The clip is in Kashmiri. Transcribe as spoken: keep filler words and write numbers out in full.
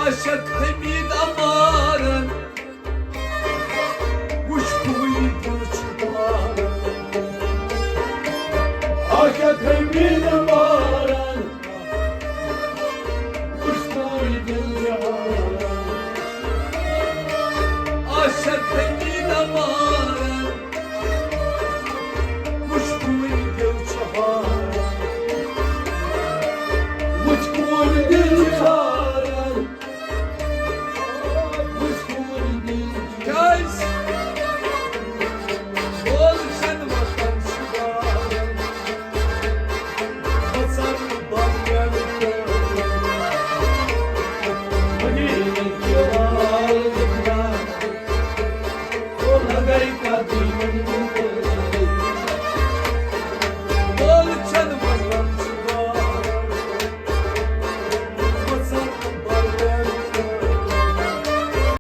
آشق حمید امارن وٕچھ کوی دل چھُ باران۔ آشق حمید امارن وٕچھ کوی دل چھُ باران۔ آشق